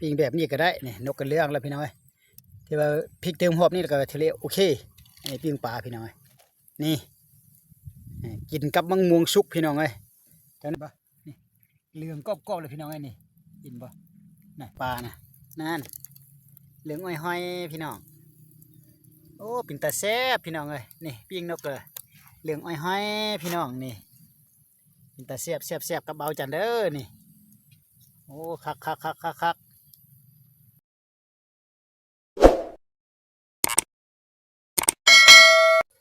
ປີ້ງແບບນີ້ກໍໄດ້ນີ້. ນົກກໍເຫຼືອງແລ້ວພີ່ນ້ອງເອີຍ. ທີ່ວ່າພິກເຕີມຮອບນີ້ແລ້ວກໍຖືວ່າໂອເຄ. ອັນນີ້ປີ້ງປາພີ່ນ້ອງເອີຍ. ນີ້ ເອີ ກິນກັບໝາກມ່ວງສຸກພີ່ນ້ອງເອີຍ. ເຈົ້ານີ້ບໍ່ ນີ້ ເຫຼືອງກອບໆເລີຍພີ່ນ້ອງເອີຍ. ນີ້ ເຫັນບໍ່ ນະ ປານະ ນັ້ນ ເຫຼືອງອ້ອຍຫ້ອຍພີ່ນ້ອງ. ໂອ້ ເປັນຕາແຊບພີ່ນ້ອງເອີຍ. ນີ້ ປີ້ງນົກເອີ ເຫຼືອງອ້ອຍຫ້ອຍພີ່ນ້ອງ. ນີ້ ເປັນຕາແຊບ ແຊບໆ ກັບເບົາຈັນເດີນີ້. ໂອ້ ຄັກໆໆໆ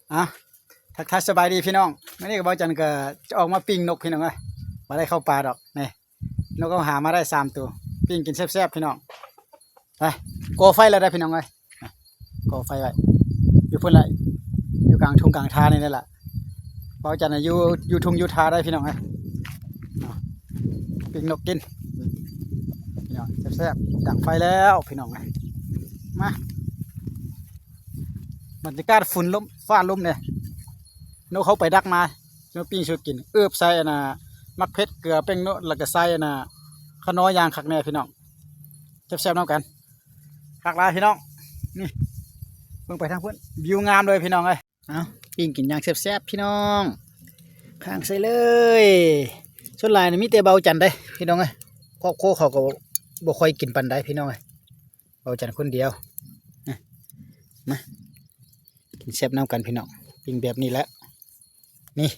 ໆ. ອ່ະ ທັກທາຍສະບາຍດີພີ່ນ້ອງ. ມື້ນີ້ກໍເບົາຈັນກໍຈະອອກມາປີ້ງນົກພີ່ນ້ອງເອີຍ. ບໍ່ໄດ້ເຂົ້າປ່າດອກ. ນີ້ ນົກເຮົາຫາມາໄດ້ສາມໂຕ ປີ້ງກິນແຊບໆພີ່ນ້ອງ. ໄປ ກໍ່ໄຟແລ້ວໄດ໋ພີ່ນ້ອງເອີຍ. ກໍ່ໄຟໄວ້ ຢູ່ພຸ້ນລະ ຢູ່ກາງທົ່ງກາງທານີ້ແຫຼະ. ເບົາຈັນຢູ່ ຢູ່ທົ່ງຢູ່ທາໄດ໋ພີ່ນ້ອງເອີຍ. ເນາະ ປີ້ງນົກກິນພີ່ນ້ອງ ແຊບໆ. ດັງໄຟແລ້ວພີ່ນ້ອງເອີຍ. ມາ ບັນຍາກາດຝົນລົມຟ້າລົມເດ້. ນົກເຮົາໄປດັກມາ ມາປີ້ງສູ່ກິນ ເອີບໃສ່ອັນນ່າ ໝາກເຜັດ ເກືອ ແປ້ງນົວ ແລ້ວກໍໃສ່ອັນນ່າ ຂະໜໍຢ່າງຄັກແນ່ພີ່ນ້ອງ. ແຊບໆນຳກັນ ຄັກຫຼາຍພີ່ນ້ອງ. ນີ້ ເບິ່ງໄປທາງພຸ້ນ ວິວງາມເລີຍພີ່ນ້ອງເອີຍ. ເອົາ ປີ້ງກິນຢ່າງແຊບໆພີ່ນ້ອງ ຄ້າງໃສ່ເລີຍ. ສ່ວນຫຼາຍນີ້ມີແຕ່ເບົາຈັນເດ້ພີ່ນ້ອງເອີຍ. ຄອບຄົວເຂົາກໍບໍ່ຄ່ອຍກິນປານໃດພີ່ນ້ອງເອີຍ. ເບົາຈັນຄົນດຽວ. ມາ ມາ ກິນແຊບນຳກັນພີ່ນ້ອງ. ປີ້ງແບບນີ້ແຫຼະ ນີ້.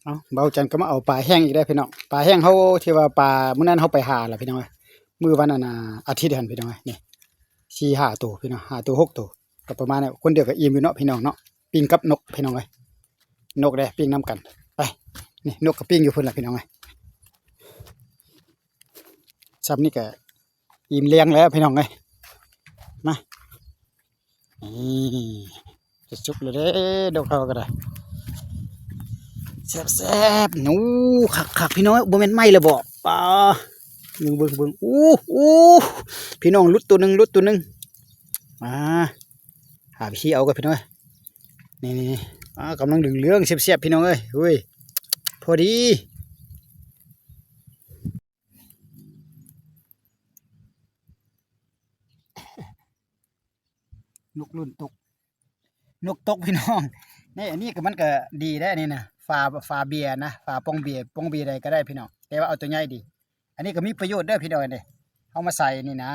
ເອົາ ເບົາຈັນກໍມາເອົາປາແຫ້ງອີກແລ້ວພີ່ນ້ອງ. ປາແຫ້ງເຮົາທີ່ວ່າປາມື້ນັ້ນເຮົາໄປຫາລະພີ່ນ້ອງເອີຍ ມື້ວັນອັນ ອາ ອາທິດຫັ້ນພີ່ນ້ອງເອີຍ. ນີ້ ສີ່ຫ້າໂຕພີ່ນ້ອງ ຫ້າໂຕ ຫົກໂຕ ກໍປະມານນີ້. ຄົນດຽວກໍອີ່ມຢູ່ເນາະພີ່ນ້ອງເນາະ. ປີ້ງກັບນົກພີ່ນ້ອງເອີຍ ນົກເດ້ ປີ້ງນຳກັນ. ໄປ ນີ້ ນົກກໍປີ້ງຢູ່ພຸ້ນລະພີ່ນ້ອງເອີຍ. ຊ່ຳນີ້ກໍອີ່ມແຮງແລ້ວພີ່ນ້ອງເອີຍ. ມາ ນີ້ ຈະສຸກແລ້ວເດ້ ດົກເຮົາກໍໄດ້ ແຊບໆ. ໂອ້ ຄັກໆ ພີ່ນ້ອງ ບໍ່ແມ່ນໄໝ້ແລ້ວບໍ? ປາ ເບິ່ງໆໆ ໂອ້ ໂອ້ ພີ່ນ້ອງ ຫຼຸດໂຕໜຶ່ງ ຫຼຸດໂຕໜຶ່ງ. ມາ ຫາວິທີເອົາກ່ອນພີ່ນ້ອງ. ນີ້ໆໆ ອາ ກຳລັງເຫຼືອງໆ ແຊບໆ ພີ່ນ້ອງເອີຍ. ໂອ້ຍ ພໍດີ. ນົກລຸ້ນຕົກ ນົກຕົກພີ່ນ້ອງ. ນີ້ ອັນນີ້ກໍມັນກໍດີໄດ໋ນີ້ນະ ຝາ ຝາເບຍນະ ຝາປ່ອງເບຍ ປ່ອງເບຍໃດກໍໄດ້ພີ່ນ້ອງ ແຕ່ວ່າເອົາຕົວໃຫຍ່ດີ. ອັນນີ້ກໍມີປະໂຫຍດເດີພີ່ນ້ອງເດ້ ເຮົາມາໃສ່ນີ້ນະ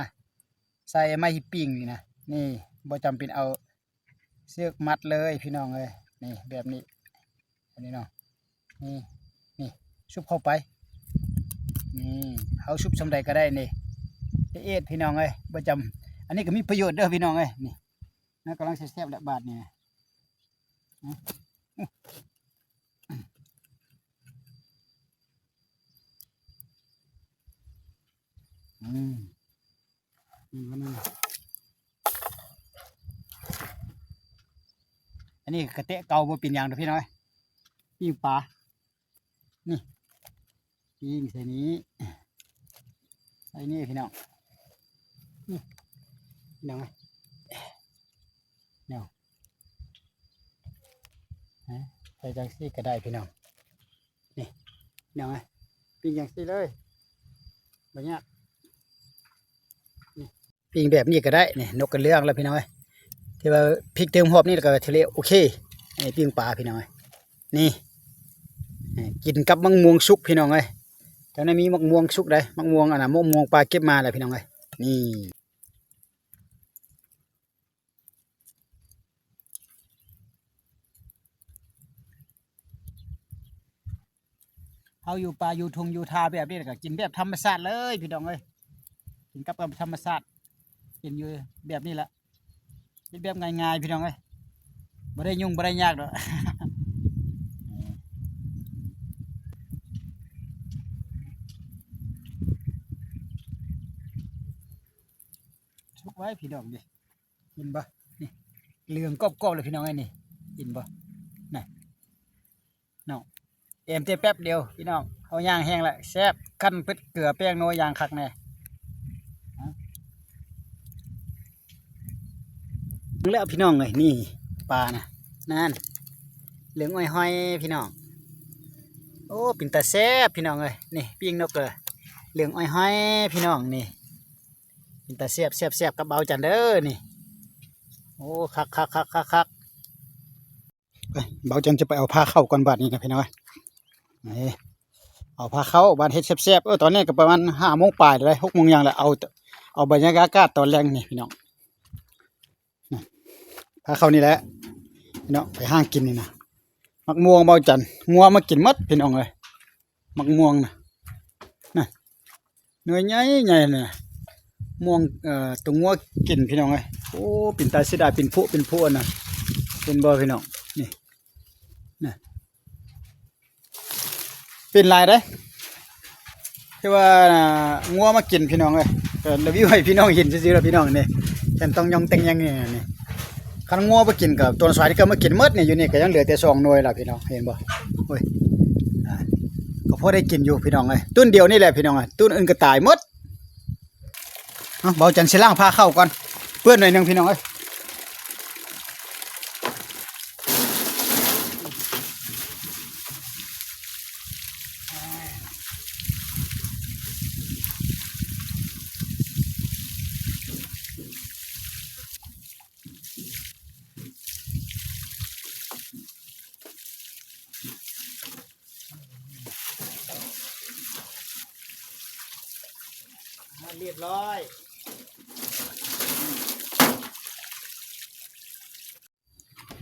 ໃສ່ໄມ້ຮີບປີ້ງນີ້ນະ. ນີ້ ບໍ່ຈຳເປັນເອົາ ເຊືອກມັດເລີຍພີ່ນ້ອງເອີຍ. ນີ້ ແບບນີ້ ອັນນີ້ເນາະ ນີ້ ນີ້ ຊຸບເຂົ້າໄປ. ນີ້ ເຮົາຊຸບຊ່ຳໃດກໍໄດ້ນີ້ ລະອຽດພີ່ນ້ອງເອີຍ ບໍ່ຈຳ. ອັນນີ້ກໍມີປະໂຫຍດເດີພີ່ນ້ອງເອີຍ. ນີ້ ນະ ກຳລັງແຊບໆແຫຼະບາດນີ້ນະ. ອືມ ນີ້ ອັນນີ້ກະແຕະເກົ່າບໍ່ເປັນຫຍັງດອກພີ່ນ້ອງເອີຍ. ປີ້ງປາ ນີ້ ປີ້ງໃສ່ນີ້ ໃສ່ນີ້ພີ່ນ້ອງ. ນີ້ ພີ່ນ້ອງເອີຍ ແນວ ໃສ່ຈັ່ງຊີ້ກໍໄດ້ພີ່ນ້ອງ. ນີ້ ພີ່ນ້ອງເອີຍ ປີ້ງຈັ່ງຊີ້ເລີຍ ບໍ່ຍາກ. ນີ້ ປີ້ງແບບນີ້ກໍໄດ້ນີ້ ນົກກໍເຫຼືອງແລ້ວພີ່ນ້ອງເອີຍ. ທີ່ວ່າພິກເຕີມຮອບນີ້ແລ້ວກໍຖືວ່າໂອເຄ. ນີ້ ປີ້ງປາພີ່ນ້ອງເອີຍ. ນີ້ ກິນກັບໝາກມ່ວງສຸກພີ່ນ້ອງເອີຍ. ແຖວນັ້ນມີໝາກມ່ວງສຸກໃດ໋ ໝາກມ່ວງອັນນ່າ ໝາກມ່ວງປາເກັບມາແລ້ວພີ່ນ້ອງເອີຍ. ນີ້ ເຮົາຢູ່ປ່າຢູ່ທົ່ງຢູ່ທ່າແບບນີ້ ແລ້ວກໍກິນແບບທຳມະຊາດເລີຍພີ່ນ້ອງເອີຍ ກິນກັບ ກັບທຳມະຊາດ ກິນຢູ່ແບບນີ້ລະ ເຮັດແບບງ່າຍໆພີ່ນ້ອງເອີຍ ບໍ່ໄດ້ຫຍຸ້ງບໍ່ໄດ້ຍາກດອກ ສຸກໄວພີ່ນ້ອງເດ້ ເຫັນບໍ່ ນີ້ ເຫຼືອງກອບໆເລີຍພີ່ນ້ອງເອີຍ ນີ້ ເຫັນບໍ່ ນັ້ນ ເນາະ ແອມແຕ່ແປັບດຽວພີ່ນ້ອງ ເຮົາຍ່າງແຮງລະແຊບ ຂັ້ນເຜັດເກືອແປ້ງນົວຢ່າງຄັກແນ່ ເບິ່ງແລ້ວພີ່ນ້ອງເອີຍ ນີ້ປານະ ນັ້ນ ເຫຼືອງອ້ອຍຫ້ອຍພີ່ນ້ອງ ໂອ້ ເປັນຕາແຊບພີ່ນ້ອງເອີຍ ນີ້ປີ້ງນົກເລີຍ ເຫຼືອງອ້ອຍຫ້ອຍພີ່ນ້ອງ ນີ້ ເປັນຕາແຊບ ແຊບໆ ກັບເບົາຈັນເດີ ນີ້ ໂອ້ ຄັກໆໆໆໆ ເອີຍ ເບົາຈັນຈະໄປເອົາພາເຂົ້າກ່ອນບາດນີ້ນະພີ່ນ້ອງເອີຍ ນີ້ ເອົາພາເຂົ້າບາດເຮັດແຊບໆ ເອີ ຕອນນີ້ກໍປະມານຫ້າໂມງປາຍແລ້ວ ຫົກໂມງຫຍັງແລ້ວ ເອົາ ເອົາບັນຍາກາດຕອນແລງນີ້ພີ່ນ້ອງ ພາເຂົ້ານີ້ແຫຼະ ພີ່ນ້ອງ ໄປຫາກິນນີ້ນະ ໝາກມ່ວງເບົາຈັນ ງົວມາກິນໝົດພີ່ນ້ອງເອີຍ ໝາກມ່ວງນະ ນະ ໜ່ວຍໃຫຍ່ໆ ນະ ມ່ວງ ເອີ ຕົວງົວກິນພີ່ນ້ອງເອີຍ ໂອ້ ເປັນຕາເສຍດາຍ ເປັນພວກເປັນພວກນະ ເຫັນບໍ່ພີ່ນ້ອງ ນີ້ ນະ ເປັນຫຼາຍເດ້ ຄືວ່າງົວມາກິນພີ່ນ້ອງເອີຍ ກໍຣີວິວໃຫ້ພີ່ນ້ອງເຫັນຊື່ໆ ລະພີ່ນ້ອງນີ້ ແຕ່ນຕ້ອງຍ່ອງແຕ່ງຫຍັງນີ້ ນີ້ ຄັນງົວບໍ່ກິນກໍຕົວສວາຍນີ້ກໍມາກິນໝົດນີ້ ຢູ່ນີ້ກໍຍັງເຫຼືອແຕ່ສອງໜ່ວຍລະພີ່ນ້ອງ ເຫັນບໍ່ ໂອ້ຍ ອ່າ ກໍພໍໄດ້ກິນຢູ່ພີ່ນ້ອງເອີຍ ຕົ້ນດຽວນີ້ແຫຼະພີ່ນ້ອງເອີຍ ຕົ້ນອື່ນກໍຕາຍໝົດ ເອົາ ເບົາຈັນຊິລ້າງພາເຂົ້າກ່ອນ ເປື້ອນໜ້ອຍໜຶ່ງພີ່ນ້ອງເອີຍ ອ່າ ຮຽບຮ້ອຍ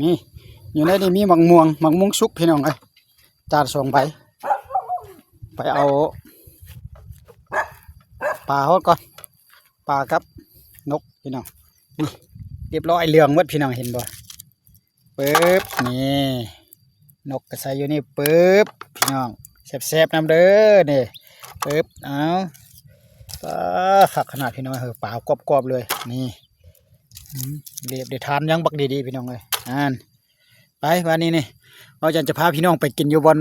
ນີ້ ຢູ່ໃນນີ້ມີໝາກມ່ວງ ໝາກມ່ວງສຸກພີ່ນ້ອງເອີຍ ຈານສອງໃບ ໄປເອົາປາເຮົາກ່ອນ ປາກັບນົກພີ່ນ້ອງ ນີ້ ຮຽບຮ້ອຍ ເຫຼືອງໝົດພີ່ນ້ອງ ເຫັນບໍ່ ປຶບ ນີ້ ນົກກໍໃສ່ຢູ່ນີ້ ປຶບ ພີ່ນ້ອງ ແຊບໆນຳເດີ ນີ້ ປຶບ ເອົາ ປາ ຄັກຂະໜາດພີ່ນ້ອງ ເອີ ປາກອບໆເລີຍ ນີ້ ອືມ ລຽບໄດ້ທານຍັງບັກດີໆ ພີ່ນ້ອງເອີຍ ນັ້ນ ໄປ ບາດນີ້ນີ້ ເບົາຈັນຈະພາພີ່ນ້ອງໄປກິນຢູ່ບ່ອນ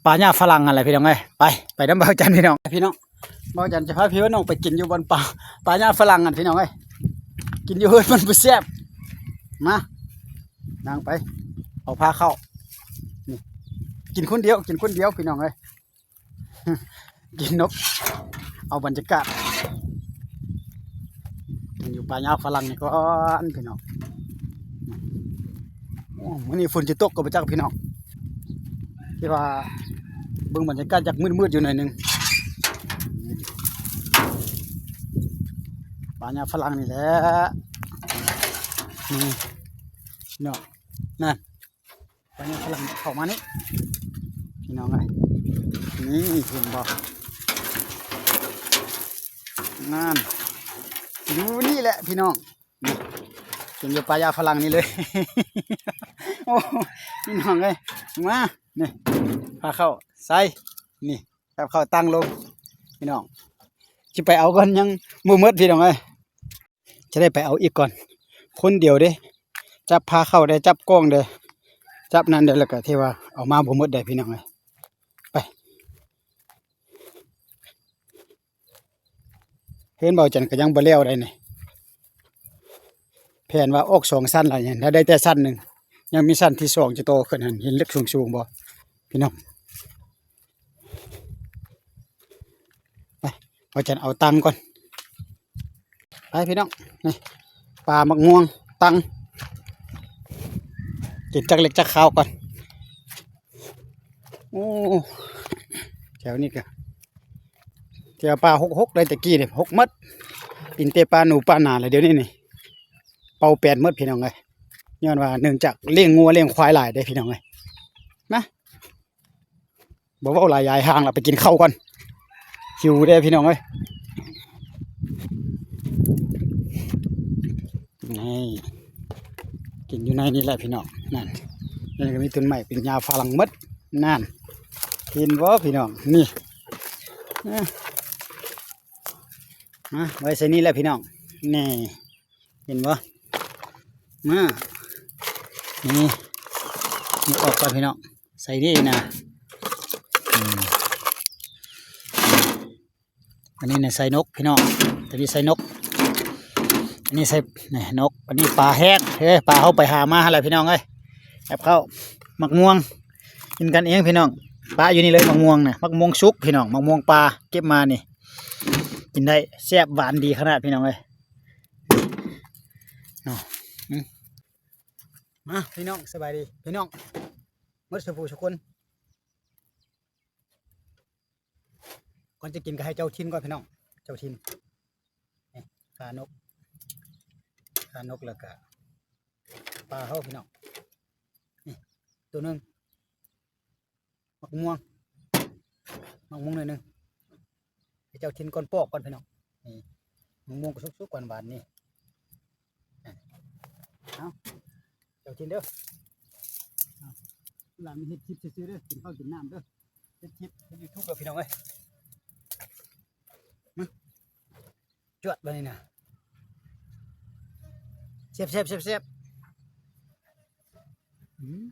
ປ່າຫຍ້າຝຣັ່ງຫັ້ນແຫຼະ ພີ່ນ້ອງເອີຍ ໄປ ໄປນຳເບົາຈັນ ພີ່ນ້ອງ ພີ່ນ້ອງ ເບົາຈັນຈະພາພີ່ນ້ອງໄປກິນຢູ່ບ່ອນປ່າ ປ່າຫຍ້າຝຣັ່ງຫັ້ນ ພີ່ນ້ອງເອີຍ ກິນຢູ່ເຮືອນມັນບໍ່ແຊບ ມາ ນາງໄປ ເອົາພາເຂົ້າ ນີ້ ກິນຄົນດຽວ ກິນຄົນດຽວ ພີ່ນ້ອງເອີຍ ກິນນົກ ເອົາບັນຍາກາດ ກິນຢູ່ປ່າຫຍ້າຝຣັ່ງນີ້ກ່ອນ ພີ່ນ້ອງ ໂອ້ ມື້ນີ້ຝົນຊິຕົກກໍບໍ່ຈັກ ພີ່ນ້ອງ ທີ່ວ່າເບິ່ງບັນຍາກາດຢາກມືດໆຢູ່ໜ້ອຍໜຶ່ງ ປ່າຫຍ້າຝຣັ່ງນີ້ແຫຼະ ນີ້ເນາະ ນັ້ນ ໄປນີ້ ກຳລັງເຂົ້າມານີ້ ພີ່ນ້ອງເອີຍ ນີ້ເຫັນບໍ່ ນັ້ນ ຢູ່ນີ້ແຫຼະພີ່ນ້ອງ ນີ້ ກິນຢູ່ປ່າຫຍ້າຝຣັ່ງນີ້ເລີຍ ໂອ້ ພີ່ນ້ອງເອີຍ ມາ ນີ້ ພາເຂົ້າໃສ່ ນີ້ ຈັບເຂົ້າຕັ້ງລົງ ພີ່ນ້ອງ ຊິໄປເອົາກ່ອນ ຍັງບໍ່ໝົດ ພີ່ນ້ອງເອີຍ. ຈະໄດ້ໄປເອົາອີກກ່ອນ ຄົນດຽວເດ້ ຈັບພາເຂົ້າໄດ້ ຈັບກ້ອງເດ້ ຈັບນັ້ນເດ້ ແລ້ວກະທີ່ວ່າເອົາມາບໍ່ໝົດເດ້ພີ່ນ້ອງເອີຍ ໄປ ເຮືອນເບົາຈັນກະຍັງບໍ່ແລ້ວໄດ໋ນີ້ ແຜນວ່າອອກສອງຊັ້ນລະ ຍັງໄດ້ແຕ່ຊັ້ນໜຶ່ງ ຍັງມີຊັ້ນທີສອງຈະຕໍ່ຂຶ້ນຫັ້ນ ເຫັນເຫຼັກສູງໆບໍ່ ພີ່ນ້ອງ? ໄປ ເຮົາຈະເອົາຕັງກ່ອນ ໄປພີ່ນ້ອງ ນີ້ ປາ ໝາກມ່ວງ ຕັງ ກິນຈັກເລັກຈັກຂາວກ່ອນ ໂອ້ ແຖວນີ້ກະ ແຖວປ່າຫົກຫົກໄດ້ແຕ່ກີ້ນີ້ ຫົກໝົດ ກິນແຕ່ປາໜູປາໜາແລ້ວ ດຽວນີ້ນີ້ ເປົ່າແປດໝົດ ພີ່ນ້ອງເອີຍ ຍ້ອນວ່າເນື່ອງຈາກລ້ຽງງົວລ້ຽງຄວາຍຫຼາຍເດ້ ພີ່ນ້ອງເອີຍ ມາ. ບໍ່ເວົ້າຫຼາຍຍາຍຫ່າງລະ ໄປກິນເຂົ້າກ່ອນ ຫິວເດ້ພີ່ນ້ອງເອີຍ. ນີ້ ກິນຢູ່ໃນນີ້ແຫຼະພີ່ນ້ອງ. ນັ້ນ ນີ້ກໍມີຕົ້ນໄມ້ເປັນຫຍ້າຝຣັ່ງໝົດ. ນັ້ນ ເຫັນບໍ່ພີ່ນ້ອງ? ນີ້ ມາໄວ້ໃສ່ນີ້ແຫຼະພີ່ນ້ອງ. ນີ້ ເຫັນບໍ່? ມາ ນີ້ ນີ້ອອກກ່ອນພີ່ນ້ອງ ໃສ່ນີ້ນະ. ອືມ ອັນນີ້ນະໃສ່ນົກພີ່ນ້ອງ ຕົວນີ້ໃສ່ນົກ ອັນນີ້ໃສ່ ນີ້ນົກ ອັນນີ້ປາແຫ້ງເດ້ ປາເຮົາໄປຫາມາຫັ້ນແຫຼະພີ່ນ້ອງເອີຍ. ກັບເຂົ້າ ໝາກມ່ວງ ກິນກັນເອງພີ່ນ້ອງ. ປາຢູ່ນີ້ເລີຍ ໝາກມ່ວງນະ ໝາກມ່ວງສຸກພີ່ນ້ອງ ໝາກມ່ວງປ່າເກັບມານີ້ ກິນໄດ້ແຊບຫວານດີຂະໜາດພີ່ນ້ອງເອີຍ. ເນາະ ອືມ ມາພີ່ນ້ອງ ສະບາຍດີພີ່ນ້ອງ ໝົດສູ່ຜູ້ສູ່ຄົນ. ກ່ອນຈະກິນກໍໃຫ້ເຈົ້າຖິ່ນກ່ອນພີ່ນ້ອງ ເຈົ້າຖິ່ນ. ນີ້ ຂານົກ ຂານົກ ແລ້ວກະປາເຮົາພີ່ນ້ອງ. ນີ້ ໂຕໜຶ່ງ ໝາກມ່ວງ ໝາກມ່ວງໜ້ອຍໜຶ່ງ ໃຫ້ເຈົ້າຖິ່ນກ່ອນ ປອກກ່ອນພີ່ນ້ອງ. ນີ້ ໝາກມ່ວງກໍສຸກໆ ຫວານໆ ນີ້. ເອົາ ເຈົ້າກິນເດີ. ເອົາ ຫຼານເຮັດຄລິບຊື່ໆ ເດີ ກິນເຂົ້າກິນນ້ຳເດີ ເຮັດຄລິບເຮັດຢູທູບເດີພີ່ນ້ອງເອີຍ. ມາ ຈວດບາດນີ້ນະ ແຊບໆ ແຊບໆ. ອືມ.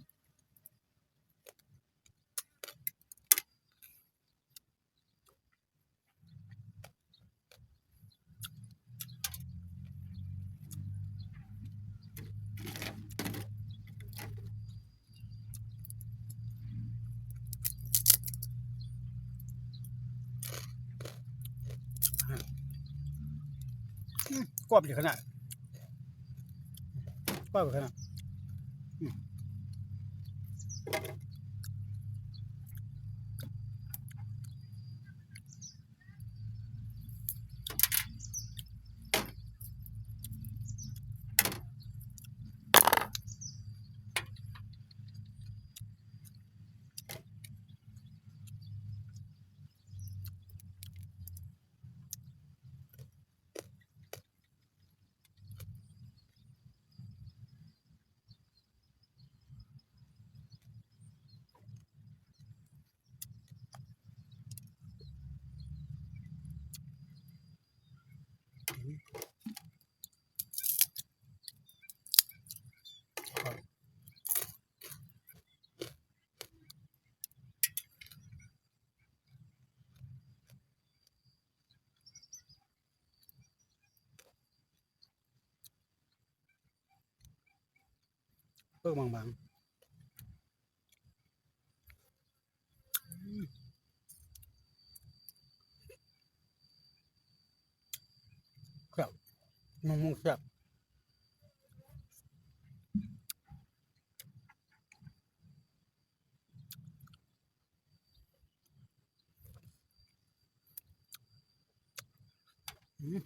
ອືມ ກວບຢູ່ຂະໜາດ ກວບຢູ່ຂະໜາດ. ອືມ. ເປີກບາງໆ ອືມ ແຊບ ໝາກມ່ວງແຊບ. ອືມ.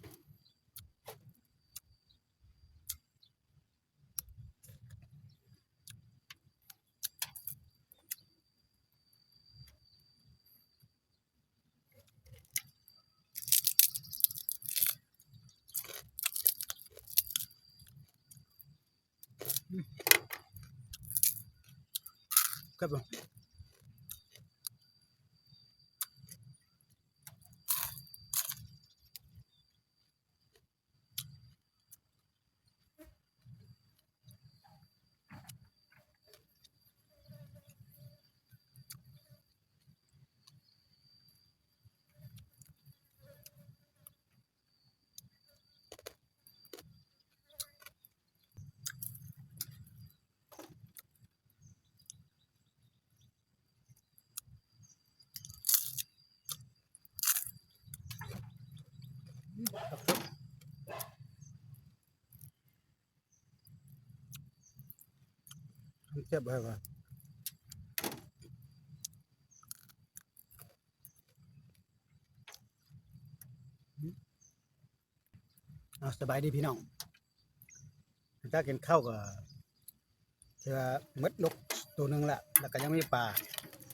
ແຊບບໍ່? ແຊບຫຼາຍວ່າ. ເອົາ ສະບາຍດີພີ່ນ້ອງ. ຫຼັງຈາກກິນເຂົ້າກໍຖືວ່າໝົດນົກໂຕໜຶ່ງລະ ແລ້ວກໍຍັງມີປາ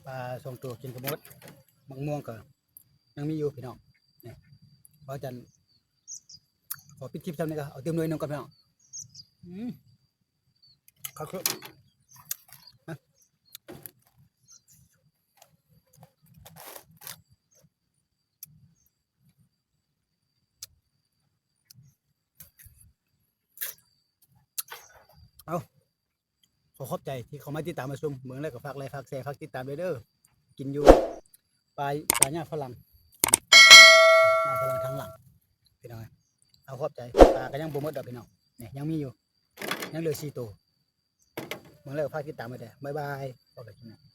ປາສອງໂຕກິນກະໝົດ ໝາກມ່ວງກໍຍັງມີຢູ່ພີ່ນ້ອງ. ນີ້ ບ່າວຈັນຂໍປິດຄລິບຊ່ຳນີ້ ກໍເອົາຕື່ມໜ່ວຍໜຶ່ງກ່ອນພີ່ນ້ອງ. ອືມ ຄັກເລີຍ. ເອົາ ຂໍຂອບໃຈທີ່ເຂົ້າມາຕິດຕາມມາຊົມ ເບິ່ງແລ້ວກໍຝາກໄລ ຝາກແຊ ຝາກຕິດຕາມເດີ. ກິນຢູ່ປ່າ ປ່າຫຍ້າຝຣັ່ງ ຫຍ້າຝຣັ່ງທາງຫຼັງພີ່ນ້ອງ. ເອົາ ຂອບໃຈ. ປາກໍຍັງບໍ່ໝົດດອກພີ່ນ້ອງ ນີ້ຍັງມີຢູ່ ຍັງເຫຼືອສີ່ໂຕ. ເບິ່ງແລ້ວກໍຝາກຕິດຕາມໄວ້ເດີ. ບາຍບາຍ ພໍກັນຄລິບໜ້າ.